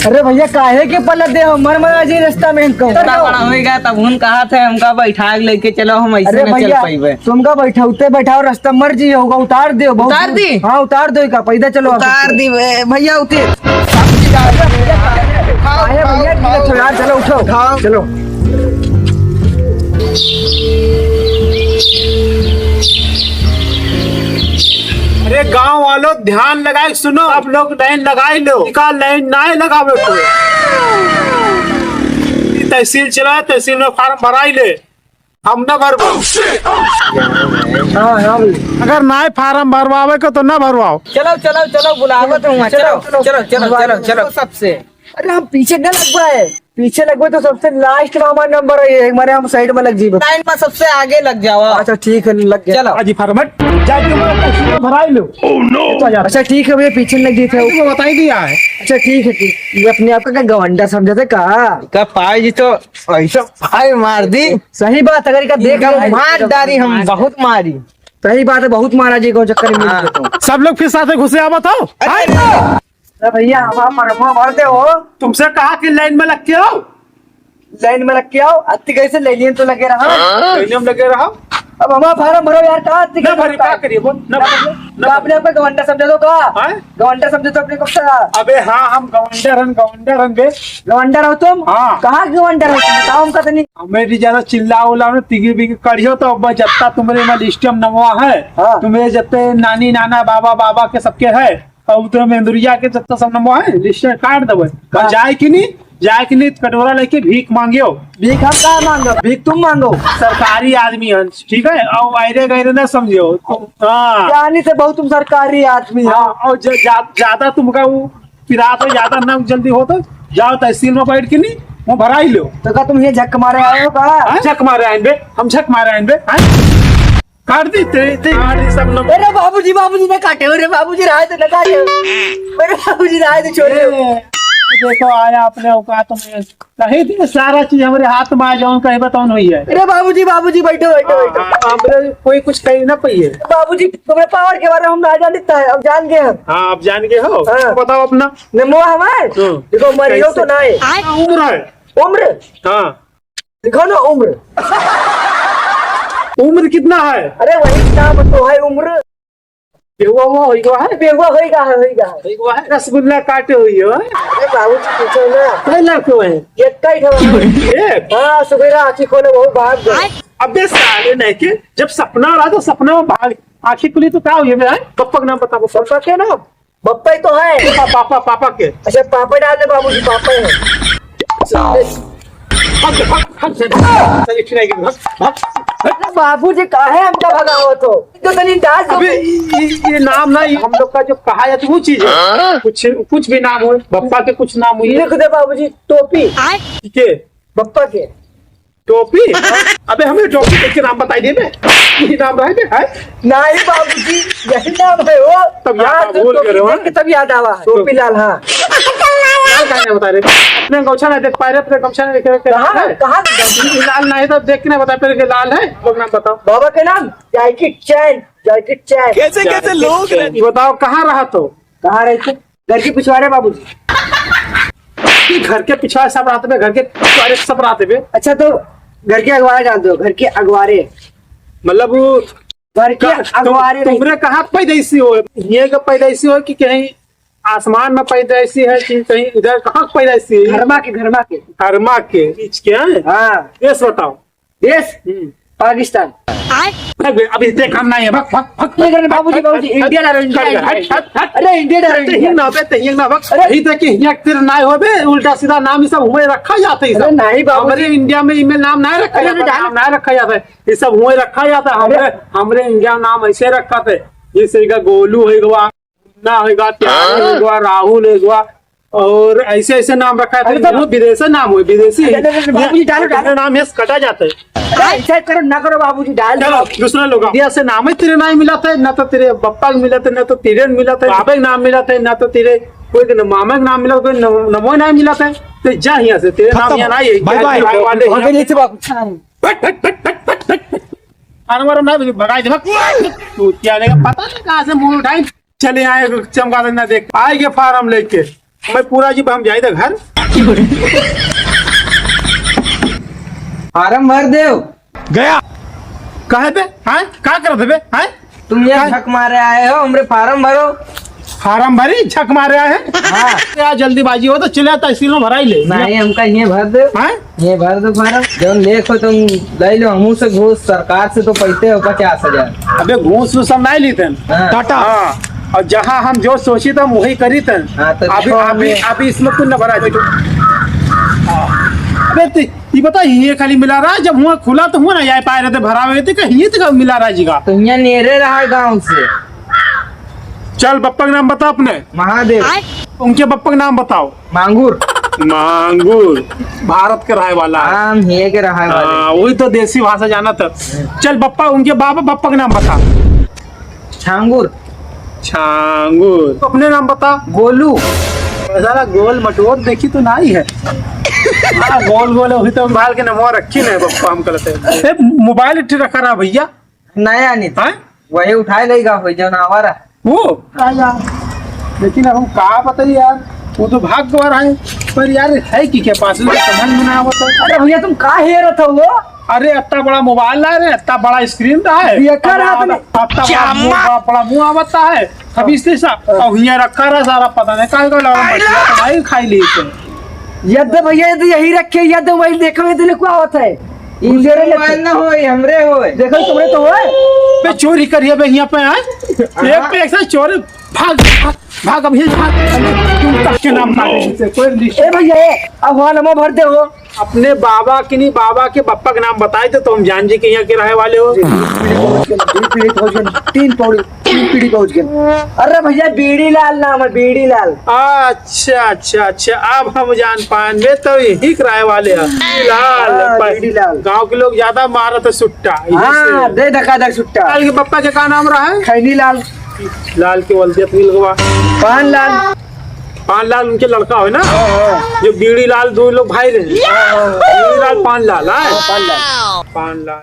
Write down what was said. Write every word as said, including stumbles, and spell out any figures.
अरे भैया, काहे के पलट दे हो? मर मरा जी रास्ता में हमको। इतना बड़ा होइगा, तब हुन कहा थे हमका बैठा के लेके चलो, हम ऐसे अरे न चल भैया, पाइबे। तुमका बैठाउते बैठाओ, रास्ता मर जी होगा, उतार दे बहुत उतार दूर। दी? हाँ, उतार दो का, पैदल चलो आप। उतार दी भैया, उतर। अरे भैया, काहे भैया, चलो यार, चलो उठो, उठाओ। चलो। अरे गांव वालों, ध्यान लगाए सुनो, आप लोग लाइन लगाई लो, का लाइन ना लगावे को। तहसील चला, तहसील में फार्म भराई ले, हम ना भरबो। हाँ, हाँ भैया। अगर ना फार्म भरवावे को तो ना भरवाओ। चलो, चलो, चलो, बुलावत हूँ, चलो, चलो, चलो, चलो, चलो, चलो, चलो। सबसे। अरे हम पीछे न लगवाए, पीछे लगवाए तो सबसे लास्ट में हमारा नंबर है, ये हमारे हम साइड में लग जाइबे। लाइन में सबसे आगे लग जाओ। अच्छा ठीक है, लग गया। चलो। अजी फॉर्मेट, जाके हमारा कुर्सी में भराई लो। Oh no! अच्छा ठीक है भैया, पीछे लग गए थे। तुमको बताई दिया है। अच्छा ठीक है, ठीक। ये अपने आप का क्या गवंडा समझते का? का पाई जी तो ऐसा भाई मार दी। सही बात, अगर इनका देख इनका ले मार डारी हम, बहुत मारी। सही बात है, बहुत मारा जी को चक्कर में हाँ। तो। सब लोग फिर साथे घुसे आवत हो। अरे अरे भैया, हमारा फॉर्मवा भर दे हो। तुमसे कहा कि लाइन में लग के आओ। लाइन में लग के आओ, अति कैसे लाइन में तो लगे रहा। लाइन में लगे रहा। अब हमारा फार्म भरो यार, कहाँ अति ना कैसे भरी, का करिए बोल, ना भरी, ना तो अपने आप को गवंडा समझे तो का? हाँ? गवंडा समझे तो अपने को का? अबे हाँ, हम गवंडा रहन, गवंडा रहन बे। गवंडा रहो तुम? हाँ। कहाँ गवंडा रहो तुम? बताओ हमका तनी। हमें भी ज्यादा चिल्ला उल्ला ना, तिगी बिगी करियो तो अब जत्ता तुम्हारे में लिस्ट में नमवा है। हाँ। तुम्हें जत्ते नानी नाना बाबा बाबा के सबके है। अब तो मेंदुरिया के जत्ता सब नमवा है, लिस्ट काट देबे। हाँ। जाए कि नहीं, जाए कि नहीं, कटोरा लेके भीख मांगियो। भीख हम का मांगो, भीख तुम मांगो। सरकारी आदमी है, ठीक है, और वायरे गैरे ना समझियो। हाँ। जानी से बहुत तुम सरकारी आदमी हो। हाँ, और ज-, जा-, ज्यादा तुमका वो पिरात हो, ज्यादा ना जल्दी हो तो जाओ तहसील में बैठ के नहीं, वो भराई लो। तो का तुम ये झक मारे आए हो का? हाँ, झक मारे आएन बे, हम झक मारे आएन बे, हाँ? काट दी, ते, ते, काट दी सब लोग। अरे बाबूजी, बाबूजी ना काटे, अरे बाबूजी रहा तो ना काटे, अरे बाबूजी रहा तो छोड़ दो। ए, देखो, आया अपने औकात में। कही थी सारा चीज हमरे हाथ में आ जाओ, कहे बताओ नहीं है। अरे बाबूजी, बाबूजी, बैठो, बैठो, हाँ, बैठो। हाँ, हमरे कोई कुछ कही ना पाइए। बाबूजी, तुम्हें पावर के बारे में हम ना जानता है, अब जान गए हम। हाँ, आप जान गए हो? हाँ। तो बताओ अपना। नमो हमार। हाँ। देखो, मरियो तो कैसे? ना है। हाँ, उम्र है। उम्र? हाँ। लिखो ना उम्र। उम्र कितना है? अरे, वही नाम तो है उम्र। बेहुआ हुआ होई गवा है? बेहुआ होई गा है, होई गा है। होई गवा है? रसगुल्ला काटे हुई हो, हैं? अरे बाबूजी, पूछो ना। कै लाख हो है? एक का ही खबर है। एक? हाँ, सुबेरा आँखी खोले, बहुत भाग गए। अबे साले नहीं के, जब सपना रहा तो सपना में भाग, आँखी खुली तो का हुई बे, हैं? पप्पा का नाम बता, पप्पा। पप्पा के नाम? बप्पा ही तो है। पा-, पापा, पापा के। अच्छा, पापा डाल दे बाबूजी, पापा है। भाग, भाग, भाग, भाग, भाग, भाग। अरे बाबूजी, काहे हमका भगावत हो? तो तनी डाल दो। अबे, ई, ई, ये नाम ना, ये हम लोग का जो कहा जाता है, वो चीज है। हाँ? कुछ, कुछ भी नाम हो, बप्पा के कुछ नाम हुई। लिख दे बाबूजी, टोपी। ठीक है। बप्पा के। टोपी? अबे, हमें टोपी देख के नाम बताई दे बे। ये नाम रहे बे, हैं? नहीं बाबूजी, यही नाम है वो। तब याद हाँ, आ, तो भूल टोपी गए हो, देख के हाँ? तब याद आवा। टोपी लाल, हाँ। लाल काहे नहीं बता रहे? अपने गमछा नहीं देख पा रहे, अपने गमछा नहीं देख रहे। कहाँ है? कहाँ है? लाल नहीं तो देख के नहीं बता पा रहे कि लाल है। लोग नाम बताओ। बाबा के नाम? जैकी चैन, जैकी चैन। कैसे, कैसे लोग हैं? ये बताओ, कहाँ रहा तो? कहाँ रहे थे? घर के पिछवाड़े बाबूजी। घर के पिछवाड़े सब रहते बे, घर के पिछवाड़े सब रहते बे। अच्छा, तो घर के अगवारे जान दो, घर के अगवारे। मतलब वो घर के का-, तुम-, अगवारे नहीं। तुमरे कहाँ पैदाइशी हो? ये का पैदाइशी हो कि कहीं आसमान में पैदाइशी है कि कहीं इधर, कहाँ पैदाइशी है? घरमा के, घरमा के। घरमा के बीच के हैं? हाँ। देश बताओ। देश? हम्म। पाकिस्तान। अबे, अभी देख, हम नहीं है, भाग, भाग, भाग, नहीं करने, भाग, बाबूजी, भाग, बाबूजी, भाग, इंडिया ना रहो, भाग, इंडिया। भाग, भाग, भाग। अरे, इंडिया ना रहो, ते हिंग इंडिया। ना बे, ते हिंग ना बा। अरे, ई देख के हिंग तेरे ना हो बे, उल्टा सीधा नाम ई सब हुए रखा जाता है, ई अरे, सब। नहीं, बाबूजी। हमरे इंडिया में इमे नाम ना रखा अरे, जाता, जान- नाम ना रखा जाता है, ई सब हुए रखा जाता है। अरे। हमरे, हमरे इंडिया में नाम ऐसे रखा थे, जैसे का गोलू होई गवा, मुन्ना होई गवा, त्यागी होई गवा, राहुल होई गवा, और ऐसे ऐसे नाम रखा है, अरे तो तो वो विदेशी नाम हुए, विदेशी। अरे, अरे, अरे, बाबूजी, डालो, डालो। अपना नाम यस कटा जाता है। अरे, ऐसा करो, ना करो बाबूजी, डाल दो। चलो, दूसरा लोग आओ। इंडिया से नाम ही तेरे नाम मिला था, ना तो तेरे पप्पा को मिला था, ना तो तेरे मिला था, बाबा का नाम मिला था, ना तो तेरे कोई के न-, मामा का नाम मिला, कोई न-, नमो नाम मिला था। तो जा यहाँ से, तेरे नाम खत्म। यहाँ ना आए। Bye bye. भाई वाले हो यहाँ गए नीचे बाबू। हट, हट, हट। अरे, मारो ना, भगाई दे, भग। तू क्या लेगा? पता नहीं कहाँ से मुंह उठाई। चले आए, चमका देना देख। आए के फार्म लेके। मैं पूरा जी, हम जाई थे घर। फारम भर देव। गया। काहे बे? हैं? का करत बे? हैं? तुम ये का? झक मारे आए हो, हमरे फारम भरो। फारम भरी, झक मारे आए हैं? हाँ। यार, जल्दीबाजी हो तो चले तहसील में भराई ले। नहीं, हमका ये भर दो। हैं? ये भर दो फारम। जौन लेख हो तुम ले लो, हमू से घूस, सरकार से तो पैसे हो पचास हजार। अबे घूस वूस हम नहीं लेते हैं। हाँ। टाटा। हाँ। और जहाँ हम जो सोची था, हम वही करी थे। हाँ, तो अभी, देखो अभी, हमें अभी इसमें कुछ न भरा। हाँ। अबे ते, ये बता, ये खाली मिला रहा है, जब हुआ खुला तो हुआ ना, यही पाए रहते भरा हुए थे, कहीं तो मिला रहा जी का। तो यहाँ नेरे रहा है गाँव से। चल, बप्पा का नाम बता अपने। महादेव। उनके बप्पा का नाम बताओ। मांगुर। मांगुर। भारत के रहे वाला है। हाँ, हम हिये के रहे वाले। हाँ, वही तो देसी भाषा जाना था। चल बप्पा, उनके बाबा, बप्पा का नाम बता। छांगुर। छांगुर। तो अपने नाम बता। गोलू। साला गोल मटोर देखी तो नहीं है। हाँ, गोल गोल है, वही तो हम बाल के नमवा रखी नहीं, बप्पा हम कहते हैं। ए, मोबाइल इट्ठी रखा रहा भैया। नया नहीं था। हाँ? वही उठाए लेगा, हो जौन आवा रहा। वो? आया। लेकिन अब हम का बताई यार, वो तो भाग गवा रहा है। पर यार, है कि क्या पास में समझ में ना आवत है। अरे भैया, तुम का हेरत हो वो? अरे, इतना बड़ा मोबाइल है रे, इतना बड़ा स्क्रीन रहा है। ये कर रहा था। इतना बड़ा मुंह, बड़ा मुंह आवता है। अब इससे सा, अब हियाँ रखा रहा सारा, पता नहीं काहे का लगा मछली, तो भाई खाई ली इसे। यद भैया, यदि यही रखे, यद वही देखो, यदि लेको आवत है। इनके रे मोबाइल ना होए, हमरे होए। देखो, तुमरे तो होए। बे, चोरी करिए बे, यहाँ पे आए। हाँ। एक पे एक से चोरी, भाग, भाग, भाग, अभी भाग। तुम कस के नाम मारे इसे, कोई लिस्ट ए भैया, ए, अब हुआ नमो भर दे हो। अपने बाबा के नहीं, बाबा के बप्पा के नाम बताए थे, तो हम जान जी के यहाँ के रहे वाले हो। दो पीढ़ी पहुंच गए, तीन पीढ़ी, तीन पीढ़ी पहुंच गए। अरे भैया, बीड़ी लाल नाम है, बीड़ी लाल। अच्छा, अच्छा, अच्छा, अब हम जान पाएन बे, तो यही किराए वाले हैं। लाल, हाँ, पर बीड़ी लाल। गाँव के लोग ज्यादा मारत है सुट्टा, यही हाँ, से। दे धक्का धक सुट्टा। लाल के बप्पा के का नाम रहा है? खैनी लाल। लाल के वल्दियत मिल गवा। पान लाल। पान लाल उनके लड़का है ना? हाँ, हाँ। जो बीड़ी लाल, दो लोग भाई रहे। हाँ, हाँ। बीड़ी लाल, पान लाल, हाँ? हाँ, पान लाल। पान लाल।